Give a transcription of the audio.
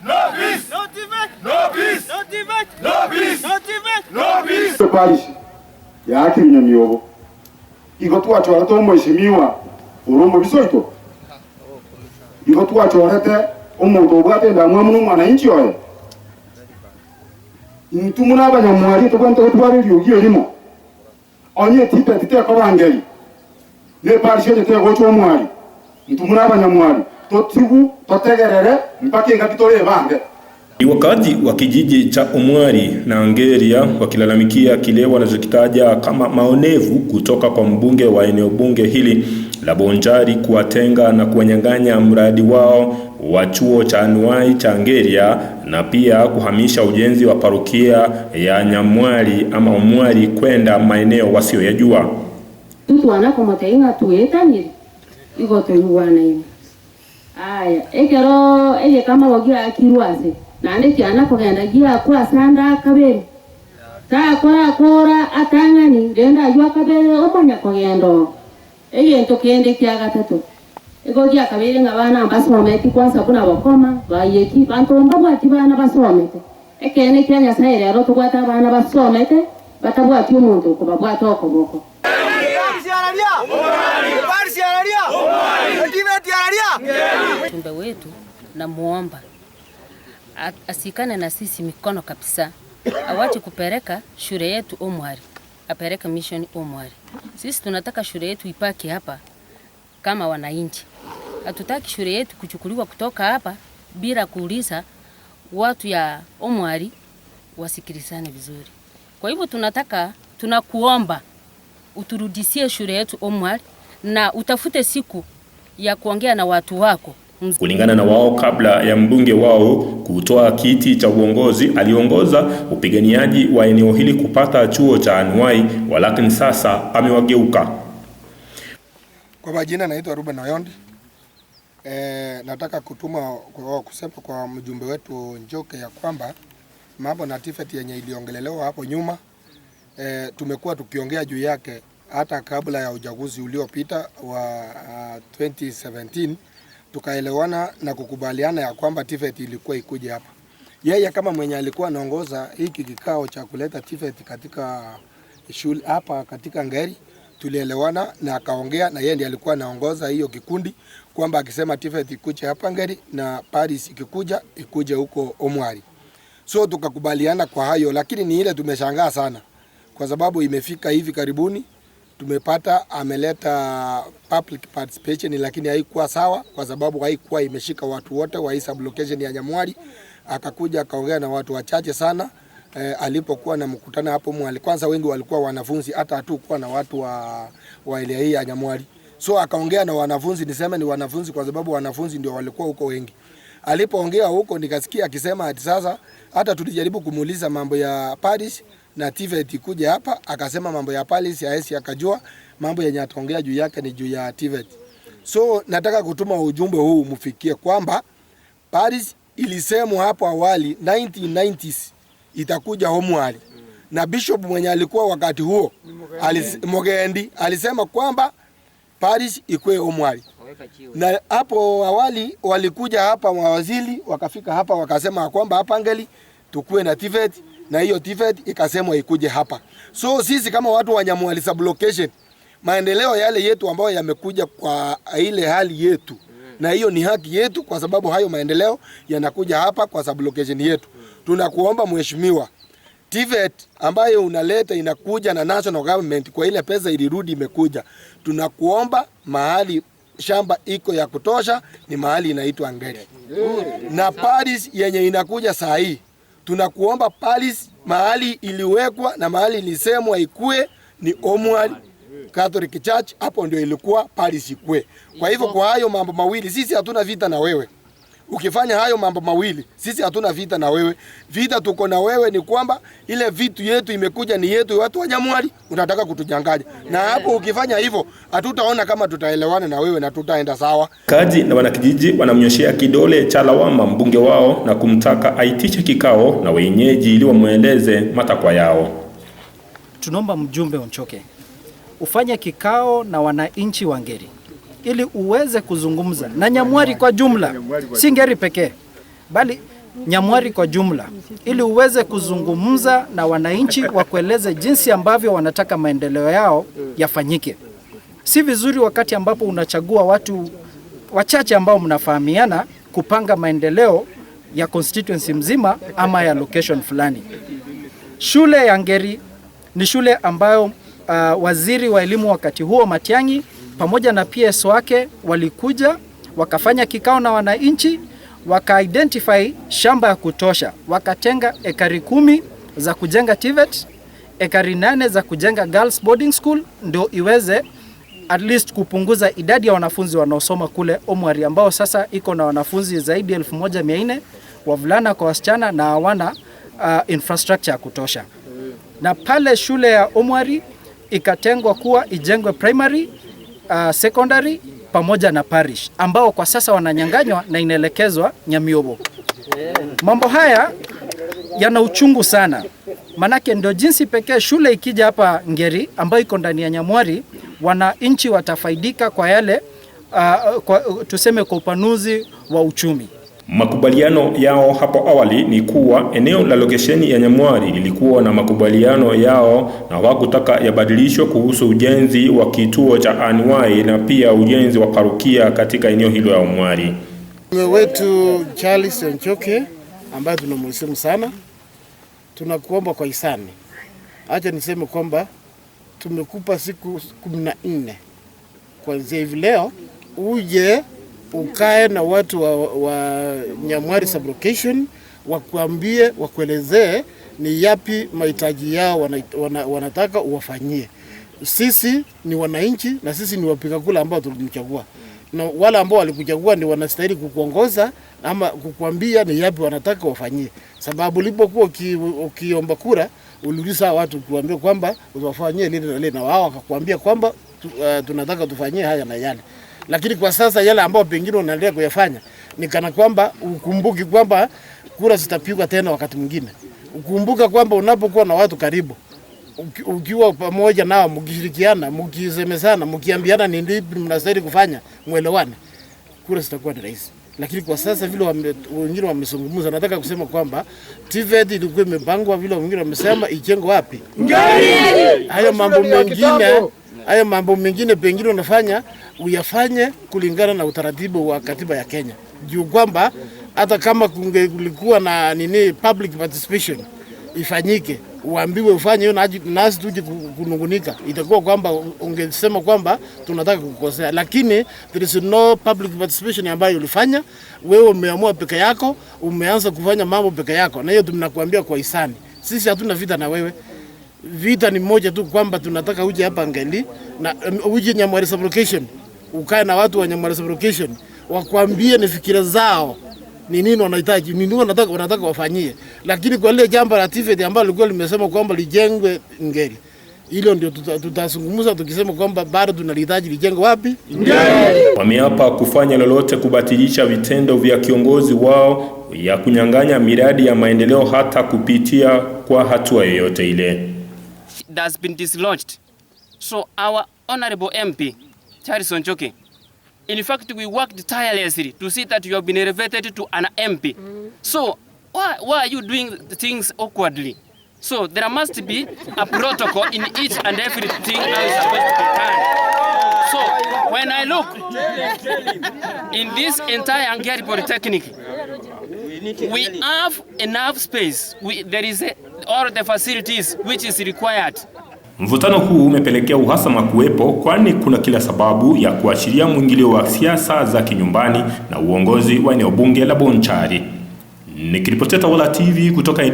No peace. No TVET. No peace. No TVET. No peace. No TVET. No peace. Parish yaakire Nyamiobo igo twachorete omweshimiwa ore omobiso oito, igo twachorete omonto obwate endamwamu na omwananchi oye. Intwe buna abanyamwari tobwenerete gotwara eriogi erimo, onye etipeti tekobangeri na eparish eye tegocha omwari, intwe buna abanyamwari totigu totegerere mpaka engaki torebange. Ni wakaaji wa kijiji cha Omwari na Ngeria wakilalamikia kile wanachokitaja kama maonevu kutoka kwa mbunge wa eneo bunge hili la Bonchari kuwatenga na kuwanyang'anya mradi wao wa chuo cha anuai cha Ngeria na pia kuhamisha ujenzi wa parokia ya Nyamwari ama Omwari kwenda maeneo wasiyoyajua. Tutwana komote tuetanire igo toigwanaine aya ekero eye kama wagia akirwase nande kiana kogenda gia kwasanda kabere takora kora atang'ani renda ajwa kabere omanya kogenda egento kende kia gatatu ego gia kabere ng'a bana basomete kwanza buna bakoma bayeki bantu mbabwati bana basomete ekene kia Nyasaye rero tobwate abana basomete batabwati omonto okobabwata okoboko. Mjumbe wetu namuomba asikane na sisi mikono kabisa, awache kupeleka shule yetu Omwari, apeleke mission Omwari. Sisi tunataka shule yetu ipaki hapa kama wananchi. Hatutaki shule yetu kuchukuliwa kutoka hapa bila kuuliza watu ya Omwari wasikilizane vizuri. Kwa hivyo tunakuomba uturudishie shule yetu Omwari na utafute siku ya kuongea na watu wako. Kulingana na wao, kabla ya mbunge wao kutoa kiti cha uongozi, aliongoza upiganiaji wa eneo hili kupata chuo cha anuai, walakini sasa amewageuka. Kwa majina naitwa Ruben Oyondi. Nataka kutuma kwa kusema kwa mjumbe wetu Njoke ya kwamba mambo na TVET yenye iliongelelewa hapo nyuma, tumekuwa tukiongea juu yake hata kabla ya uchaguzi uliopita wa 2017, tukaelewana na kukubaliana ya kwamba TVET ilikuwa ikuje hapa. Yeye kama mwenye alikuwa anaongoza hiki kikao cha kuleta TVET katika shule hapa katika Ngeri, tulielewana na akaongea na yeye ndiye alikuwa anaongoza hiyo kikundi kwamba akisema TVET ikuje hapa Ngeri na parish ikikuja ikuje huko Omwari. So tukakubaliana kwa hayo, lakini ni ile tumeshangaa sana kwa sababu imefika hivi karibuni tumepata ameleta public participation, lakini haikuwa sawa kwa sababu haikuwa imeshika watu wote wa hii sublocation ya Nyamwari. Akakuja akaongea na watu wachache sana alipokuwa na mkutano hapo Mwali. Kwanza wengi walikuwa wanafunzi, hata hatukuwa na watu wa area hii ya Nyamwari. So akaongea na wanafunzi, niseme ni wanafunzi kwa sababu wanafunzi ndio walikuwa huko wengi. Alipoongea huko nikasikia akisema ati sasa, hata tulijaribu kumuuliza mambo ya parish na TVET kuja hapa, akasema mambo ya parish haezi akajua, mambo yenye ataongea juu yake ni juu ya TVET. So nataka kutuma ujumbe huu mfikie kwamba parish ilisemwa hapo awali 1990s itakuja Omwari, na bishop mwenye alikuwa wakati huo Mogendi alisema kwamba parish ikue Omwari. Na hapo awali walikuja hapa mawaziri wakafika hapa wakasema kwamba hapa Ngeli tukue na TVET, na hiyo TVET ikasemwa ikuje hapa. So sisi kama watu wa Nyamwari sublocation, maendeleo yale yetu ambayo yamekuja kwa ile hali yetu, na hiyo ni haki yetu kwa sababu hayo maendeleo yanakuja hapa kwa sublocation yetu. Tunakuomba mheshimiwa, TVET ambayo unaleta inakuja na national government kwa ile pesa ilirudi imekuja. Tunakuomba mahali shamba iko ya kutosha ni mahali inaitwa Ngeri. Na parish yenye inakuja saa hii, tunakuomba parish mahali iliwekwa na mahali ilisemwa ikue ni Omwari Catholic Church, hapo ndio ilikuwa parish ikue. Kwa hivyo kwa hayo mambo mawili sisi hatuna vita na wewe. Ukifanya hayo mambo mawili sisi hatuna vita na wewe. Vita tuko na wewe ni kwamba ile vitu yetu imekuja ni yetu watu wa Nyamwari, unataka kutunyang'anya. Na hapo ukifanya hivyo hatutaona kama tutaelewana na wewe na tutaenda sawa. Kaji na wanakijiji wanamnyoshea kidole cha lawama mbunge wao na kumtaka aitishe kikao na wenyeji ili wamueleze matakwa yao. Tunaomba mjumbe Onchoke ufanye kikao na wananchi wa Ngeri ili uweze kuzungumza na Nyamwari kwa jumla, si Ngeri pekee, bali Nyamwari kwa jumla, ili uweze kuzungumza na wananchi wakueleze jinsi ambavyo wanataka maendeleo yao yafanyike. Si vizuri wakati ambapo unachagua watu wachache ambao mnafahamiana kupanga maendeleo ya constituency mzima ama ya location fulani. Shule ya Ngeri ni shule ambayo waziri wa elimu wakati huo Matiang'i pamoja na PS wake walikuja wakafanya kikao na wananchi, waka-identify shamba ya kutosha, wakatenga ekari 10 za kujenga TVET, ekari 8 za kujenga girls boarding school, ndio iweze at least kupunguza idadi ya wanafunzi wanaosoma kule Omwari ambao sasa iko na wanafunzi zaidi ya 1400 wavulana kwa wasichana na hawana infrastructure ya kutosha. Na pale shule ya Omwari ikatengwa kuwa ijengwe primary, secondary pamoja na parish ambao kwa sasa wananyang'anywa na inaelekezwa Nyamiobo. Mambo haya yana uchungu sana, manake ndio jinsi pekee shule ikija hapa Ngeri ambayo iko ndani ya Nyamwari, wananchi watafaidika kwa yale tuseme kwa upanuzi wa uchumi. Makubaliano yao hapo awali ni kuwa eneo la lokesheni ya Nyamwari lilikuwa na makubaliano yao na hawakutaka yabadilishwe kuhusu ujenzi wa kituo cha anuai na pia ujenzi wa parukia katika eneo hilo ya Omwari. Wetu Charles Onchoke ambaye tunamheshimu sana, tunakuomba kwa hisani, acha niseme kwamba tumekupa siku 14 kuanzia hivi leo uje ukae na watu wa Nyamwari sublocation wakuambie, wakuelezee ni yapi mahitaji yao wanataka uwafanyie. Sisi ni wananchi na sisi ni wapiga kura ambao tulimchagua, na wale ambao walikuchagua ni wanastahili kukuongoza ama kukuambia ni yapi wanataka wafanyie, sababu ulipokuwa ukiomba kura uliuliza watu kuambia kwamba utawafanyie lile na lile, na wao wakakuambia kwamba tunataka tufanyie haya na yale. Lakini kwa sasa yale ambao pengine unaendelea kuyafanya ni kana kwamba ukumbuki kwamba kura zitapigwa tena wakati mwingine. Ukumbuka kwamba unapokuwa na watu karibu, ukiwa pamoja nao, mkishirikiana, mkisemezana, mkiambiana ni nini mnastahili kufanya, muelewane, kura zitakuwa ni rahisi. Lakini kwa sasa vile wengine wamezungumza, nataka kusema kwamba TVET ilikuwa imepangwa vile wengine wamesema ijengwe wapi? Ngeri. Hayo mambo mengine pengine unafanya uyafanye kulingana na utaratibu wa katiba ya Kenya, juu kwamba hata kama kulikuwa na nini public participation ifanyike, uambiwe ufanye hiyo nasi tuje kunungunika, itakuwa kwamba ungesema kwamba tunataka kukosea. Lakini there is no public participation ambayo ulifanya wewe, umeamua peke yako, umeanza kufanya mambo peke yako, na hiyo tunakuambia kwa hisani, sisi hatuna vita na wewe. Vita ni moja tu, kwamba tunataka uje hapa Ngeli na uje Nyamwari sublocation, ukae na watu wa Nyamwari sublocation wakwambie ni fikira zao ni nini wanahitaji, ni nini wanataka wafanyie. Lakini kwa ile jambo la TVET ambalo lilikuwa limesema kwamba lijengwe Ngeri, hilo ndio tutazungumza tukisema kwamba bado tunalihitaji lijengwe wapi? Ngeri. Wameapa kufanya lolote kubatilisha vitendo vya kiongozi wao ya kunyang'anya miradi ya maendeleo hata kupitia kwa hatua yoyote ile. That's been dislodged. So our honorable MP, Charles Onchoke, in fact, we worked tirelessly to see that you have been elevated to an MP. So why are you doing things awkwardly? So there must be a protocol in each and everything that is supposed to be done. So when I look in this entire Ngeri Polytechnic, we have enough space. There is all the facilities which is required. Mvutano huu umepelekea uhasama kuwepo, kwani kuna kila sababu ya kuashiria mwingilio wa siasa za kinyumbani na uongozi wa eneo bunge la Bonchari. Nikiripotia Tawala TV kutoka